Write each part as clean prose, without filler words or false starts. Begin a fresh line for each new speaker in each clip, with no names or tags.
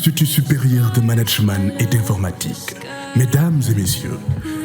Institut supérieur de management et d'informatique. Mesdames et messieurs,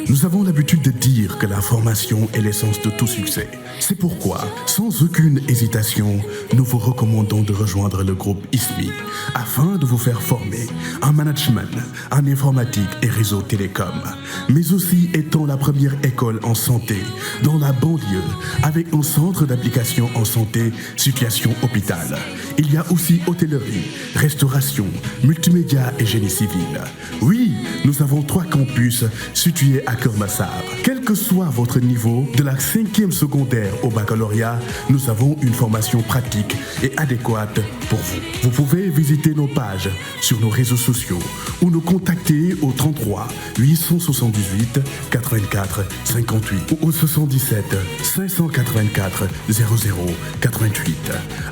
nous avons l'habitude de dire que la formation est l'essence de tout succès. C'est pourquoi, sans aucune hésitation, nous vous recommandons de rejoindre le groupe ISMI afin de vous faire former en management, en informatique et réseau télécom, mais aussi étant la première école en santé dans la banlieue avec un centre d'application en santé, situation hôpital. Il y a aussi hôtellerie, restauration, multimédia et génie civil. Oui, nous avons 3 campus situés à Keur Massar. Quel que soit votre niveau, de la 5e secondaire au baccalauréat, nous avons une formation pratique et adéquate pour vous. Vous pouvez visiter nos pages sur nos réseaux sociaux ou nous contacter au 33 878 84 58 ou au 77 584 00 88.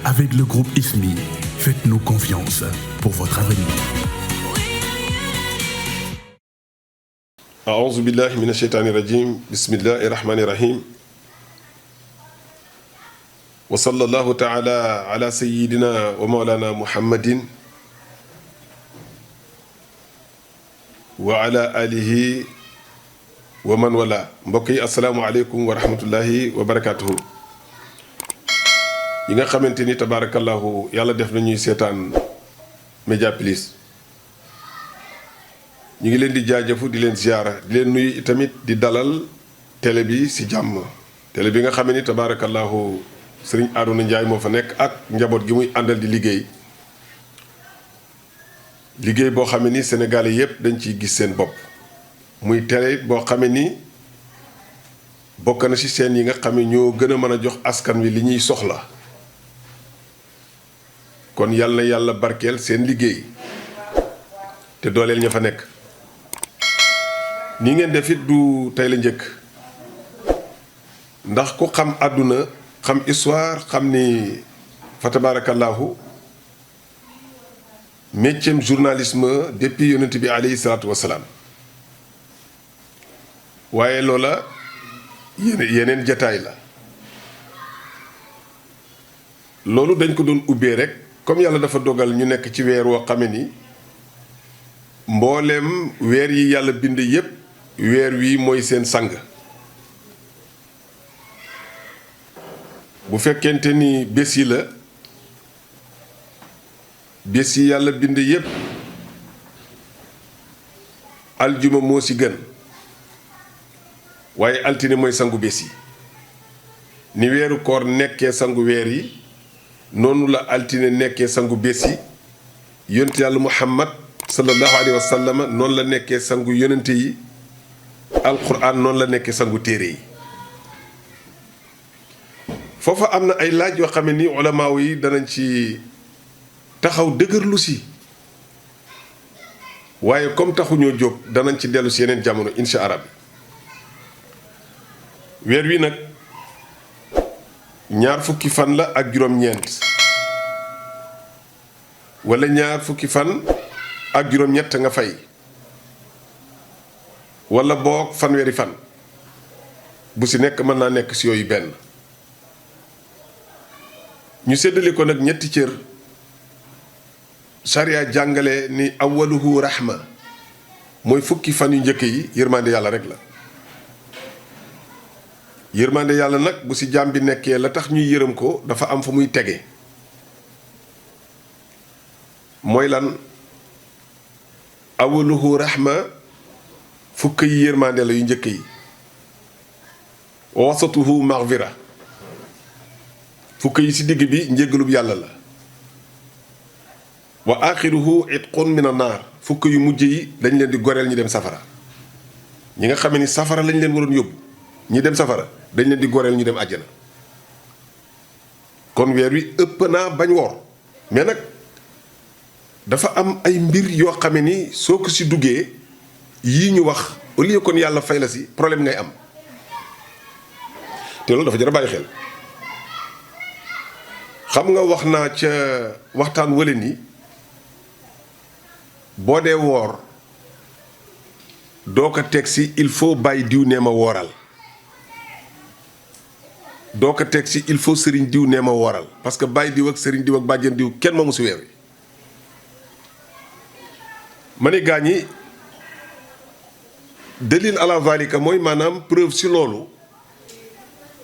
Avec le groupe ISMI, faites-nous confiance pour votre avenir.
أعوذ بالله من الشيطان الرجيم بسم الله الرحمن الرحيم وصلى الله تعالى على سيدنا ومولانا محمد وعلى آله ومن والاه mbokk yi asalaamaaleykum wa rahmatullahi wa barakaatuhu yi nga xamante ni tabaarakallahu yàlla def nañuy seetaan Mediapolis ñu ngi leen di jaajëfu di leen ziyaara di leen nuyu tamit di dalal télé bi ci jàmm télé bi nga xam ni tabaarakallahu sëriñ Arouna Ndiaye moo fa nekk ak njaboot gi muy àndal di liggéey boo xam ni Sénégalais yépp dañ ciy gis seen bopp muy télé boo xam ni bokk na ci seen yi nga xam ne ñoo gën a mën a jox askan wi li ñuy soxla kon yàlla na yàlla barkeel seen liggéey te dooleel ña fa nekk ni ngeen def it du tey la njëkk ndax ku xam àdduna xam histoire xam ni fa tabarakallahu métier journalisme depuis yonent bi alayhi salaatu wasalaam waaye loola yeneen jataay la loolu dañ ko doon ubbee rek comme yàlla dafa dogal ñu nekk ci weer woo xame ni mbooleem weer yi yàlla bind yépp weer wi mooy seen sang bu fekkente ni bés yi la bés yi yàlla bind yépp aljuma moo ci gën waaye altine mooy sangu bés yi ni weeru koor nekkee sangu weer yi noonu la altine nekkee sangu bés yi yonent yàlla Muhammad sallallahu alayhi wa sallam noonu la nekkee sangu yonente yi alquran noonu la nekkee sangu téere yi foofa am na ay laaj yoo xam ne ni ulamaaw yi danañ ci taxaw dëgërlu si waaye comme taxuñoo jóg danañ ci dellu si yeneen jamono insha Allah weer wi nag 2 fukki fan la ak juróom-ñeent wala 2 fukki fan ak juróom-ñett nga fay wala boog fanweeri fan bu si nekk mën naa nekk si yooyu benn ñu séddale ko nag ñetti cër sariya jàngale ni awaluhu rahma mooy fukki fan yu njëkk yi yërmande yàlla rek la yërmande yàlla nag bu si jaam bi nekkee la tax ñuy yërëm ko dafa am fa muy tege mooy lan awaluhu rahma fukk yi yërmande la yu njëkk yi wasatuhu maghfira fukk yi ci digg bi njéggalub yàlla la wa axiruhu itqun min an-naar fukk yu mujj yi dañ leen di goreel ñi dem safara ñi nga xam ni safara lañ leen waroon yóbbu ñi dem safara dañ leen di goreel ñu dem àjjana kon weer wi ëpp naa bañ woor mais nag dafa am ay mbir yoo xam ni soo ko ci duggee yii ñu wax au lieu kon yàlla fay la ci problème ngay am te loolu dafa jar a bàyyi xel xam nga wax naa ca waxtaan wële ni boo dee woor doo ko teg ci il faut bàyyi diw nee ma wooral doo ko teg ci il faut sëriñ diw nee ma wooral parce que bàyyi diw ak sëriñ diw ak bàjjen diw kenn moomu ci weer wi ma ne gaa ñi dalil ala zalika mooy maanaam preuve si loolu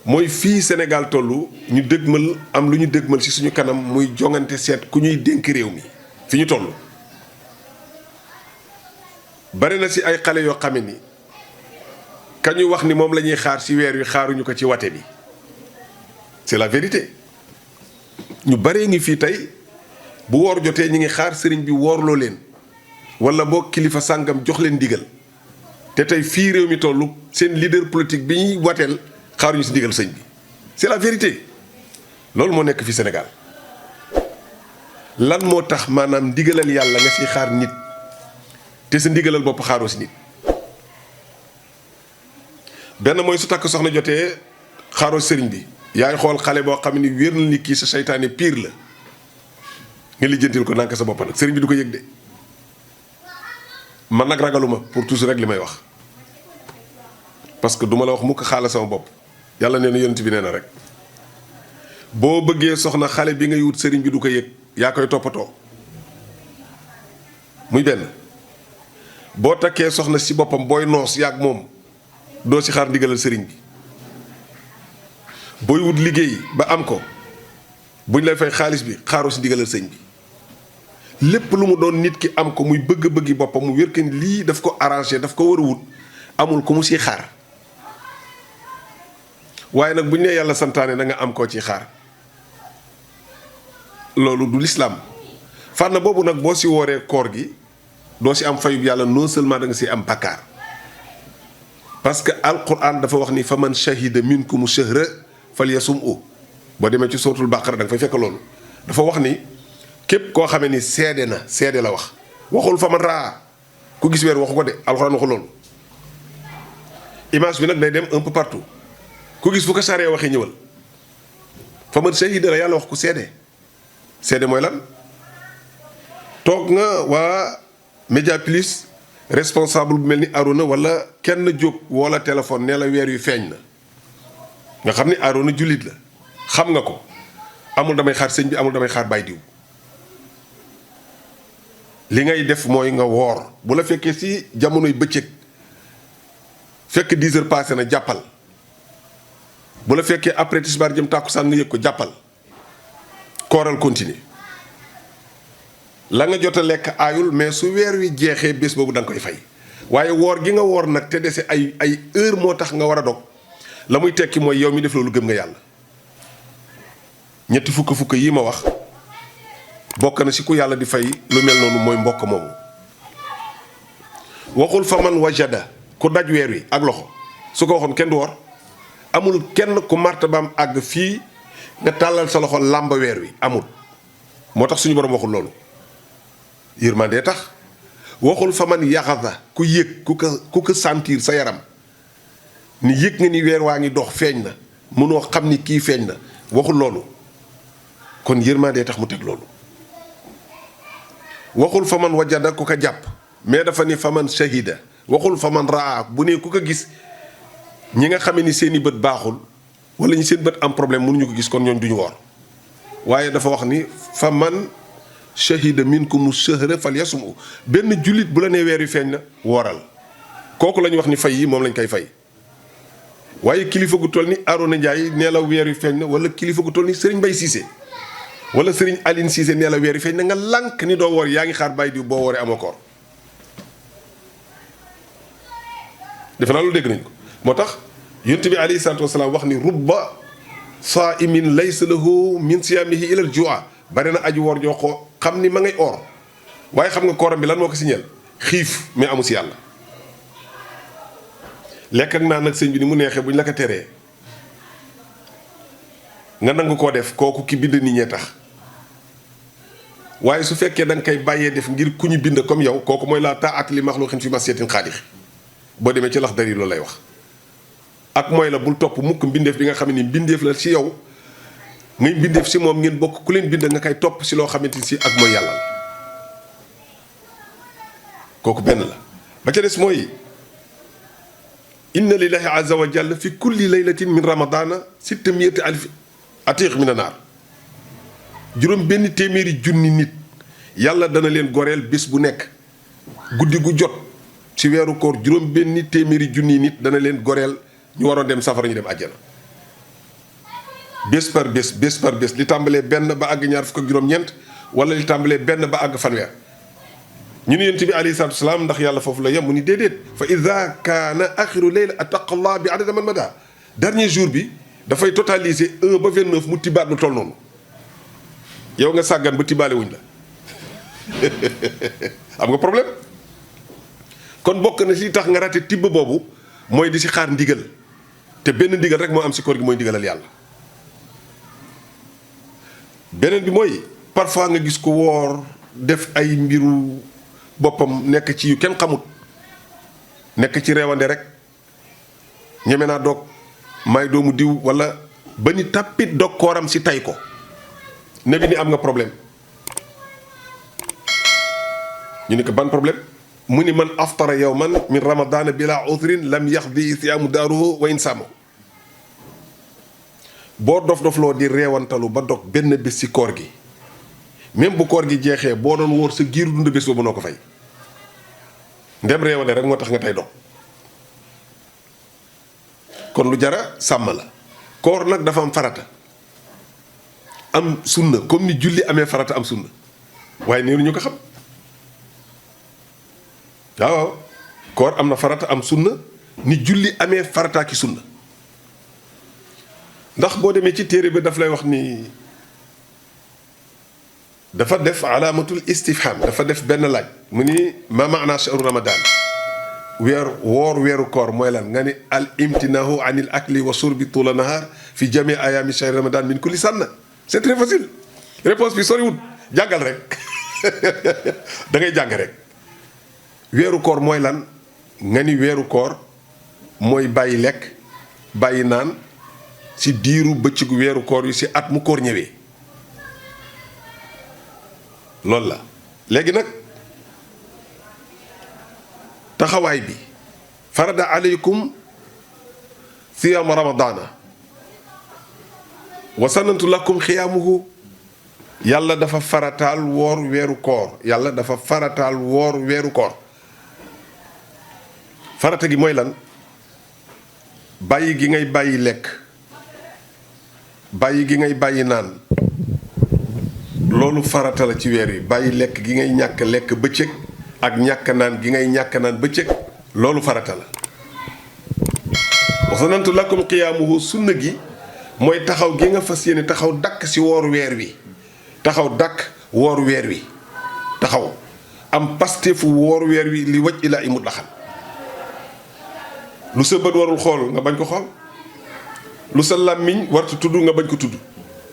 mooy fii Sénégal tollu ñu dëgmal am lu ñu dëgmal si suñu kanam muy jongante seet ku ñuy dénk réew mi fi ñu toll bari na si ay xale yoo xam ni ka ñu wax ni moom la ñuy xaar si weer wi xaaruñu ko ci wate bi c'est la vérité ñu baree ngi fii tey bu woor jotee ñi ngi xaar sëriñ bi woorloo leen wala boo kilifa sàngam jox leen ndigal te tey fii réew mi toll seen leader politique bi ñuy wateel xaaruñu si ndigal sëñ bi c'est la vérité loolu moo nekk fi Sénégal lan moo tax maanaam ndigalal yàlla nga siy xaar nit te sa ndigalal bopp xaaroo si nit benn mooy su takk soxna jotee xaaroo sëriñ bi yaay xool xale boo xam ni wér na ni kii sa seytaane pire la nga lijjantil ko nànk sa bopp nag sëriñ bi du ko yëg de man nag ragaluma pour toujours rek li may wax parce que duma la wax mukk xaala sama bopp yàlla nee na yonent bi nee na rek boo bëggee soxna xale bi ngay wut sëriñ bi du ko yëg yaa koy toppatoo muy benn boo takkee soxna si boppam booy noos yaag moom doo si xaar ndigalal sëriñ bi booy wut liggéey ba am ko buñ lay fay xaalis bi xaaroo si ndigalal sëñ bi lépp lu mu doon nit ki am ko muy bëgg-bëggi boppam mu wér que ni lii daf ko arrangé daf ko war a wut amul ku mu siy xaar waaye nag bu ñu nee yàlla santaane da nga am koo ciy xaar loolu du lislaam fànn boobu nag boo si wooree koor gi doo si am fayub yàlla non seulement da nga si am bakkaar parce que alquran dafa wax ni fa man shahida minkumu shahra falyasumhu boo demee ci suratul baqara da nga fay fekk loolu dafa wax ni képp koo xamee ni seede na seede la wax waxul fa man raa ku gis weer waxu ko de alquran waxu loolu image bi nag day dem un peu partout ku gis fu ko saree waxee ñëwal fa man shahida la yàlla wax ku seede seede mooy lan toog nga waa Média Plus responsable bu mel ni Arona wala kenn jóg wala téléphone nee la weer yu feeñ na nga xam ni Arona jullit la xam nga ko amul damay xaar sëñ bi amul damay xaar baay diw li ngay def mooy nga woor bu la fekkee si jamonoy bëccëg fekk 10 heures passé na jàppal bu la fekkee après tisbaar jëm tàkkusaan nga yëg ko jàppal kooral continue la nga jot a lekk aayul mais su weer wi jeexee bés boobu da nga koy fay waaye woor gi nga woor nag te dese ay heure moo tax nga war a dog la muy tekki mooy yow mi def loolu gëm nga yàlla ñetti fukk yi ma wax bokk na si ku yàlla di fay lu mel noonu mooy mbokk moomu waxul fa man wajada ku daj weer wi ak loxo su ko waxoon kenn du woor amul kenn ku martabaam àgg fii nga tàllal sa loxo làmba weer wi amul moo tax suñu borom waxul loolu yërmandee tax waxul fa man yaxasa ku yëg ku ko sentir sa yaram ni yëg nga ni weer waa ngi dox feeñ na mënoo xam ni kii feeñ na waxul loolu kon yërmandee tax mu teg loolu waxul fa man wajada ku ko jàpp mais dafa ni fa man shahida waxul fa man raa bu ne ku ko gis ñi nga xamee ni seeni bët baaxul wala ñi seen bët am problème mënuñu ko gis kon ñooñ duñu woor waaye dafa wax ni fa man shahida minkumu shahra falyasumhu benn jullit bu la nee weer wi feeñ na wooral kooku la ñu wax ni fay yi moom lañ koy fay waaye kilifa gu toll ni Arona Ndiaye nee la weer wi feeñ na wala kilifa gu toll ni Serigne Mbaye Cissé wala Serigne Aline Cissé nee la weer wi feeñ na nga lànk ni doo woor yaa ngi xaar bàyyi diw boo wooree amoo koor defe naa loolu dégg nañ ko moo tax yonent bi alayhi salaatu wasalaam wax ni rubba saa'imin laysa lahu min siyaamihi ilal juu'a bari na aju woor joo ko xam ni ma ngay oor waaye xam nga kooram bi lan moo ko signal xiif mais amu si yàlla lekk ak naan nag sëñ bi ni mu neexee bu ñu la ko teree nga nangu koo def kooku ki bind nit ñee tax waaye su fekkee da nga koy bàyyee def ngir ku ñu bind comme yow kooku mooy laa taa'ata li maxluuqin fi ma'siyatil xaaliq boo demee ci Laxdari loolu lay wax ak mooy la bul topp mukk mbindeef bi nga xam ni mbindeef la ci yow ngay mbindeef si moom ngeen bokk ku leen bind nga koy topp si loo xamante ni si ak mooy yàlla la kooku benn la ba ca des mooy inna lillahi azza wa jalla fi kulli laylatin min ramadana 600 alf atiq min naar juróom benn téeméeri junni nit yàlla dana leen goreel bés bu nekk guddi gu jot ci weeru koor juróom benni téeméeri junni nit dana leen goreel ñu waroon dem safara ñu dem àjjana bés par bés li tàmbalee benn ba àgg ñaar fukk ak juróom-ñeent wala li tàmbalee benn ba àgg fanweer ñu ne yonent bi alayhi salaatu wasalaam ndax yàlla foofu la yem mu ni déedéet fa ida kaana axiru leyla attaqallah bi adada man mada dernier jour bi dafay totaliser 1 ba 29 mu tibaat lu toll noonu yow nga sàggan ba tibaale wuñ la am nga problème kon bokk na si tax nga rate tibb boobu mooy di si xaar ndigal te benn ndigal rek moo am si koor gi mooy ndigalal yàlla beneen bi mooy parfois nga gis ko woor def ay mbiru boppam nekk ci yu kenn xamut nekk ci reewande rek ñeme naa dog may doomu diw wala ba ni tàppit dog kooram si tay ko ne bi ni am nga problème ñu ni ko ban problème mu ni man aftara yawman min ramadana bila udhrin lam yaxdi siyaamu daaruhu wa insaamu boo dof-dofloo di reewantalu ba dog benn bés ci koor gi même bu koor gi jeexee boo doon wóor sa giiru dund bés boobu noo ko fay ndem reewande rek moo tax nga tey dog kon lu jara sàmm la koor nag dafa am farata am sunna comme ni julli amee farata am sunna waaye nii ñu ko xam waaw koor am na farata am sunna ni julli amee farata ki sunna ndax boo demee ci téere bi daf lay wax ni dafa def alaamatul istifham dafa def benn laaj mu ni ma maana shahru ramadan weeru koor mooy lan nga ni al imtinahu anil akli wa surbi tula nahar fi jami ayami shahri ramadan min kulli sanna c'est très facile réponse bi soriwul jàngal rek da ngay jàng rek weeru koor mooy lan nga ni weeru koor mooy bàyyi lekk bàyyi naan ci diiru bëccëgu weeru koor yi ci at mu koor ñëwee loolu la léegi nag taxawaay bi farada aleykum siyaama ramadana wa sanantu lakum xiyaamuhu yàlla dafa farataal woor weeru koor yàlla dafa farataal woor weeru koor farata gi mooy lan bàyyi gi ngay bàyyi lekk bàyyi gi ngay bàyyi naan loolu farata la ci weer yi bàyyi lekk gi ngay ñàkk lekk bëccëg ak ñàkk naan gi ngay ñàkk naan bëccëg loolu farata la wa sanantu lakum qiyaamuhu sunna gi mooy taxaw gi nga fas yéene taxaw dakk ci woor weer wi taxaw dakk woor weer wi taxaw am pasteefu woor weer wi li waj ilaa imut laxal lu sa bët warul xool nga bañ ko xool lu sa làmmiñ wartu tudd nga bañ ko tudd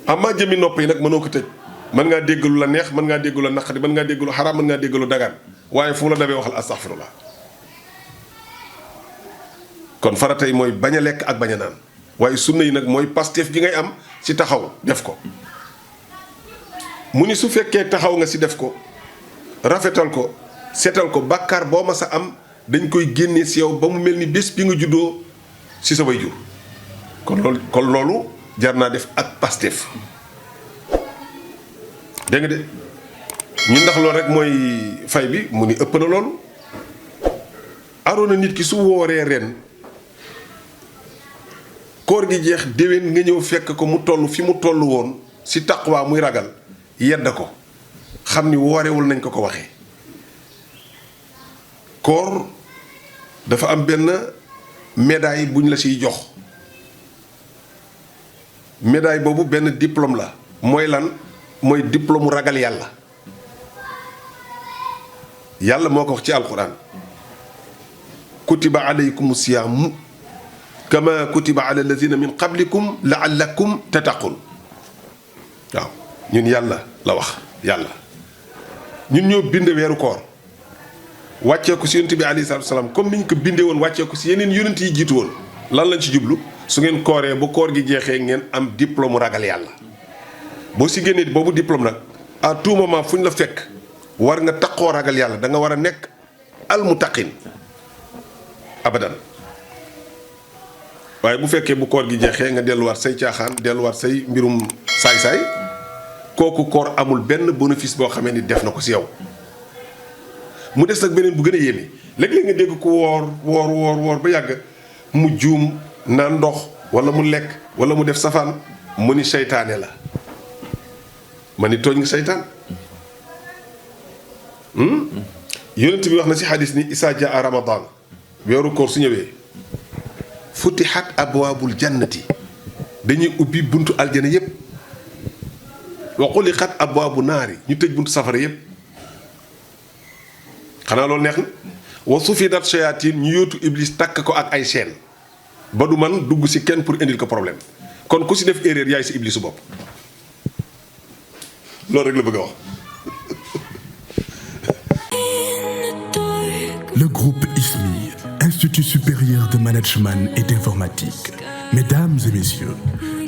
amaa jëmi nopp yi nag mënoo ko tëj mën ngaa dégg lu la neex mën ngaa dégg lu la naqari mën ngaa dégg lu xaraam mën ngaa dégg lu dagaan waaye fu mu la dabee waxal astaghfirullah kon farata yi mooy bañ a lekk ak bañ a naan waaye sunna yi nag mooy pasteef gi ngay am ci taxaw def ko mu ni su fekkee taxaw nga ci def ko rafetal ko seetal ko bàkkaar boo ma sa am dañ koy génnee ci yow ba mu mel ni bés bi nga juddoo ci sa way jur kon loolu jar naa def ak pasteef dégg nga de ñu ndax loolu rek mooy fay bi mu ni ëpp na loolu aroona nit ki su wooree ren koor gi jeex déwén nga ñëw fekk ko mu toll fi mu toll woon ci taqwa muy ragal yedd ko xam ni woorewul nañ ko ko waxee koor dafa am benn médaille buñ la ciy jox médaille boobu benn diplôme la mooy lan mooy diplôme ragal yàlla yàlla moo ko wax ci alquran kutiba alaykum siyaamu kama kutiba ala alladina min qablikum laallakum tattaqun waaw ñun yàlla la wax yàlla ñun ñoo bind weeru koor wàccee ko si yonent bi alayhi salaatu wasalaam comme ni ñu ko bindee woon wàccee ko si yeneen yonent yi jiitu woon lan lañ ci jublu su ngeen kooree bu koor gi jeexee ngeen am diplôme ragal yàlla boo si génnee boobu diplôme nag à tout moment fu ñu la fekk war nga taqoo ragal yàlla da nga war a nekk almuttaqin abadan waaye bu fekkee bu koor gi jeexee nga delluwaat say caaxaan delluwaat say mbirum saay-saay kooku koor amul benn bénéfice boo xamee ni def na ko si yow mu des nag beneen bu gën a yéeme léeg-léeg nga dégg ko woor ba yàgg mu juum naan ndox wala mu lekk wala mu def safaan mu ni seytaane la ma ni tooñ nga seytaan yonent bi wax na ci xadis ni isaa jaa ramadan weeru koor su ñëwee futixat abwaabul jannati dañuy ubbi buntu aljana yépp wa xuliqat abwaabu naari ñu tëj buntu safara yépp xanaa loolu neex na wa sufidat shayatin ñu yóotu iblis takk ko ak ay chaîne ba du man dugg ci kenn pour indil ko problème kon ku ci def erreur yaay ci iblisu bopp loolu rek la bëgg a wax.
Le groupe ISMI, Institut supérieur de management et d'informatique. Mesdames et messieurs,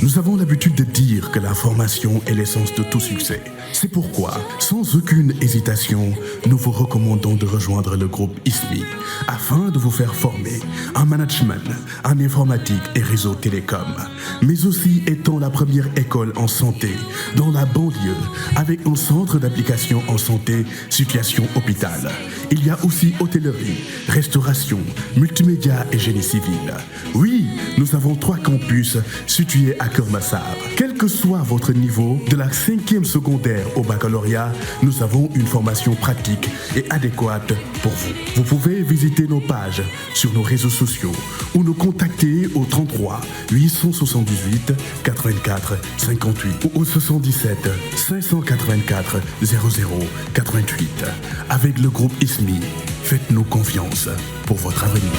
nous avons l'habitude de dire que la formation est l'essence de tout succès. C'est pourquoi, sans aucune hésitation, nous vous recommandons de rejoindre le groupe ISMI afin de vous faire former en management, en informatique et réseau télécom, mais aussi étant la première école en santé dans la banlieue avec un centre d'application en santé, situation hôpital. Il y a aussi hôtellerie, restauration, multimédia et génie civil. Oui, nous avons 3 campus situés à Keur Massar. Quel que soit votre niveau, de la 5e secondaire au baccalauréat, nous avons une formation pratique et adéquate pour vous. Vous pouvez visiter nos pages sur nos réseaux sociaux ou nous contacter au 33 878 84 58 ou au 77 584 00 88. Avec le groupe ISMI, faites-nous confiance pour votre avenir.